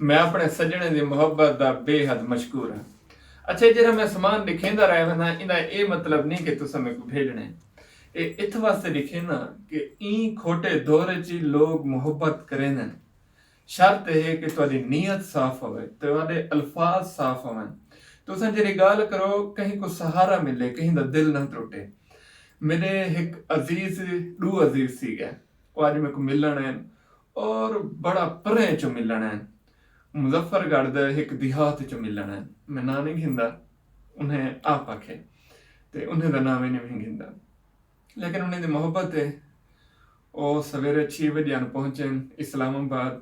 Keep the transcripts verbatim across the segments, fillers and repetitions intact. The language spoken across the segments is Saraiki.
میں اپݨے سڄݨیں دی محبت دا بے حد مشکور ہاں۔ اچھا، جیڑھا میں سامان ݙکھیندا رہ وینداں، ایندا اے مطلب نی کہ تساں میکوں بھیڄݨے۔ اے اتھ واسطے ݙکھینداں کہ ایں کھوٹے دور اچ ای لوک محبت کریندن۔ شرط اے ہے کہ تہاݙی نیت صاف ہووے، تہاݙے الفاظ صاف ہوون۔ تساں جیڑھی ڳالھ کرو، کہیں کوں سہارا ملے، کہیں دا دل نہ ترٹے۔ میݙے ہک عزیز، ݙو عزیز سی ڳئے، او اڄ میکوں ملݨ آئن، اور بڑا پریں چوں ملݨ آئن۔ مظفر گڑھ دے ہک دیہات چوں ملݨ آئن۔ میں ناں نی گھندا، انہیں آپ آکھے، تے انہیں دا ناں وی نی میں گھندا۔ لیکن انہیں دی محبت ہے۔ او سویرے چھی وڄے آن پہنچن اسلام آباد،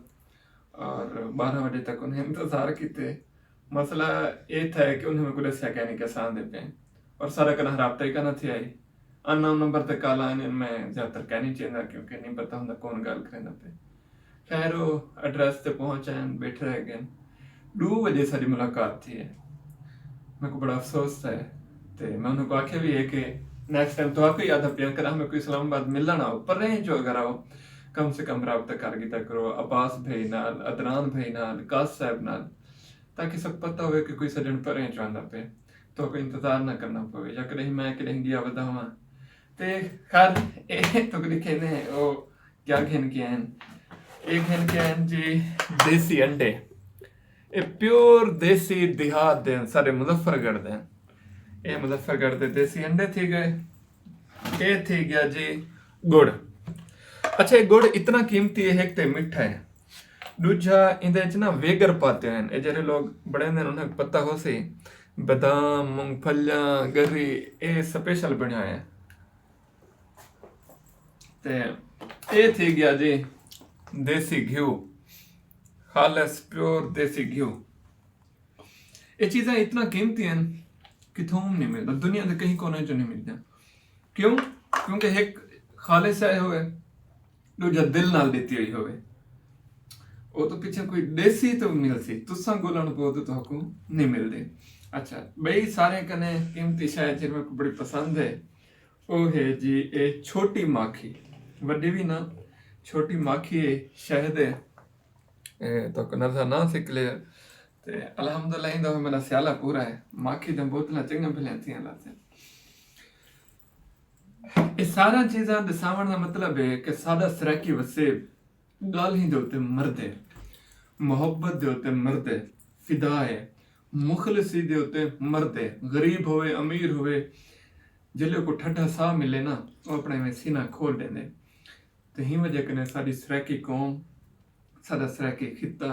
اور بارہ وڄے تک انہیں انتظار کیتے۔ مسئلہ اے تھا کہ انہیں میکوں ݙسیا کائنی کہ اساں آندے پئے، اور ساݙا کݙاں رابطہ ہی کائنا تھیا ہئی۔ ان نون نمبر تے کال آئن، میں زیادہ تر کائنی چیندا، کیونکہ نی پتہ ہوندا کون ڳالھ کریندا پئے۔ خیر، او ایڈریس تے پہنچ آئن، ٻیٹھے رہ ڳئن۔ ݙو وڄے ساݙی ملاقات تھی ہے۔ میکوں بڑا افسوس تھئے، تے میں انہاں کوں آکھیا وی ہے کہ نیکسٹ ٹائم تہاکوں ہی آہدا پیاں، کݙاں میکوں اسلام آباد ملݨ آؤ، پریں چوں اگر آؤ، کم سے کم رابطہ کر گھدا کرو عباس بھائی نال، عدنان بھائی نال، قاص صاحب نال، تاکہ ساکوں پتہ ہووے کہ کوئی سڄݨ پریں چوں آندا پئے، تہاکوں انتظار نہ کرݨا پووے، یا کݙاہیں میں کݙاہیں ڳیا ودا ہواں۔ تے خیر، اے تہاکوں ݙکھیندے ہیں، او کیا گھن کے آئن؟ اے گھن کے آئن جی، دیسی انڈے۔ اے پیور دیسی دیہات دے ہن، ساݙے مظفر گڑھ دے ہن۔ اے مظفر گڑھ دے دیسی انڈے تھی ڳئے۔ اے تھی ڳیا جی ڳڑ۔ اچھا، اے ڳڑ اتنا قیمتی ہے، ہک تے مٹھا ہے، ݙوجھا ایندے اچ نا ویگر پاتے ہوئے ہن۔ اے جیڑھے لوک بݨیندے ہن، انہیں پتہ ہوسی، بادام، مونگ پھلیاں، ڳری، اے سپیشل بݨیا ہویا ہے۔ تے اے تھی ڳیا جی دیسی گھیو، خالص پیور دیسی گھیو۔ اے چیزاں اتنا قیمتی ہن، کتھوں نی ملدا، دنیا دے کہیں کونے چوں نی ملدیاں۔ کیوں؟ کیونکہ ہک خالص شے ہووے، ݙوجھا دل نال ݙتی ہوئی ہووے۔ او تاں پچھے کوئی ݙیسی تاں ملسی، تساں ڳولݨ پو تاں تہاکوں نی ملدی۔ اچھا، ٻئی ساریں کنے قیمتی شے جیڑھی میکوں بڑی پسند ہے، او ہے جی اے چھوٹی ماکھی، وݙی وی نہ، چھوٹی ماکھی ہے، شہد ہے۔ اے تہاکوں نظر نہ آسی کلیئر۔ تے الحمدللہ ایندا ہویا میݙا سیالہ پورا ہے، ماکھی دیاں بوتلاں چنڳیاں بھلیاں تھیاں لاتیاں۔ اے ساراں چیزاں ݙساوݨ دا مطلب ہے کہ ساݙا سرائیکی وسیب ڳالھیں دے اتے مردے، محبت دے اتے مردے، فدا ہے، مخلصی دے اتے مردے، غریب ہووے، امیر ہووے، جیلھے اوکوں ٹھڈا ساہ ملے نا، او اپݨا ایویں سینہ کھول ݙیندے۔ تے ہیں وجہ کنے ساݙی سرائیکی قوم، ساݙا سرائیکی خطہ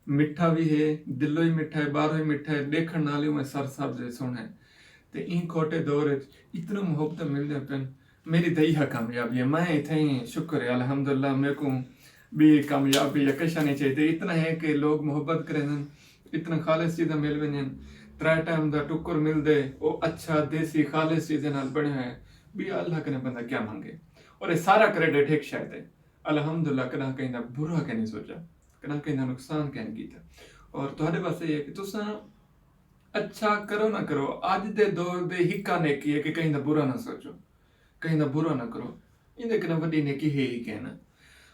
مٹھا وی ہے، دلوں ہی مٹھا ہے، ٻاہروں ہی مٹھا ہے، ݙیکھݨ نال ہی اوویں سرسبز ہے، سوہݨا ہے۔ تے ایں کھوٹے دور اچ اتنا محبتاں ملدیاں پن، میݙی تاں ایہا کامیابی ہے۔ میں اتھائیں شکر ہے، الحمدللہ، میکوں ٻئی کامیابی یا کشا نی چاہیدی۔ اتنا ہے کہ لوک محبت کریندن، اتنا خالص چیزاں مل ویندین، ترے ٹائم دا ٹکر ملدے، او اچھا دیسی خالص چیزیں نال بݨیا ہویا ہے۔ ٻیا اللہ کنے بندہ کیا منگے؟ اور اے سارا کریڈٹ ہک شے تے، الحمدللہ، کݙاں کہیں دا برا کائنی سوچا، کݙاں کہیں دا نقصان کائنی کیتا۔ اور تہاݙے واسطے اے ہے کہ تساں اچھا کرو نہ کرو، اڄ دے دور دے ہکا نیکی ہے کہ کہیں دا برا نہ سوچو، کہیں دا برا نہ کرو، ایندے کنے وݙی نیکی ہے ہی کائنا۔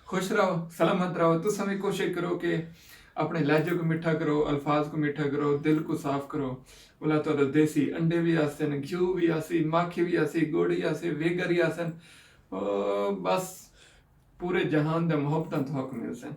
خوش رہو، سلامت رہو، تساں وی کوشش کرو کہ اپݨے لہجے کوں مٹھا کرو، الفاظ کوں مٹھا کرو، دل کوں صاف کرو۔ ولا تہاݙے دیسی انڈے وی آسن، گھیو وی آسی، ماکھی وی آسی، ڳڑ وی آسی، ویگر وی آسن۔ او بس پورے جہان دے محبتاں تہاکوں ملسن۔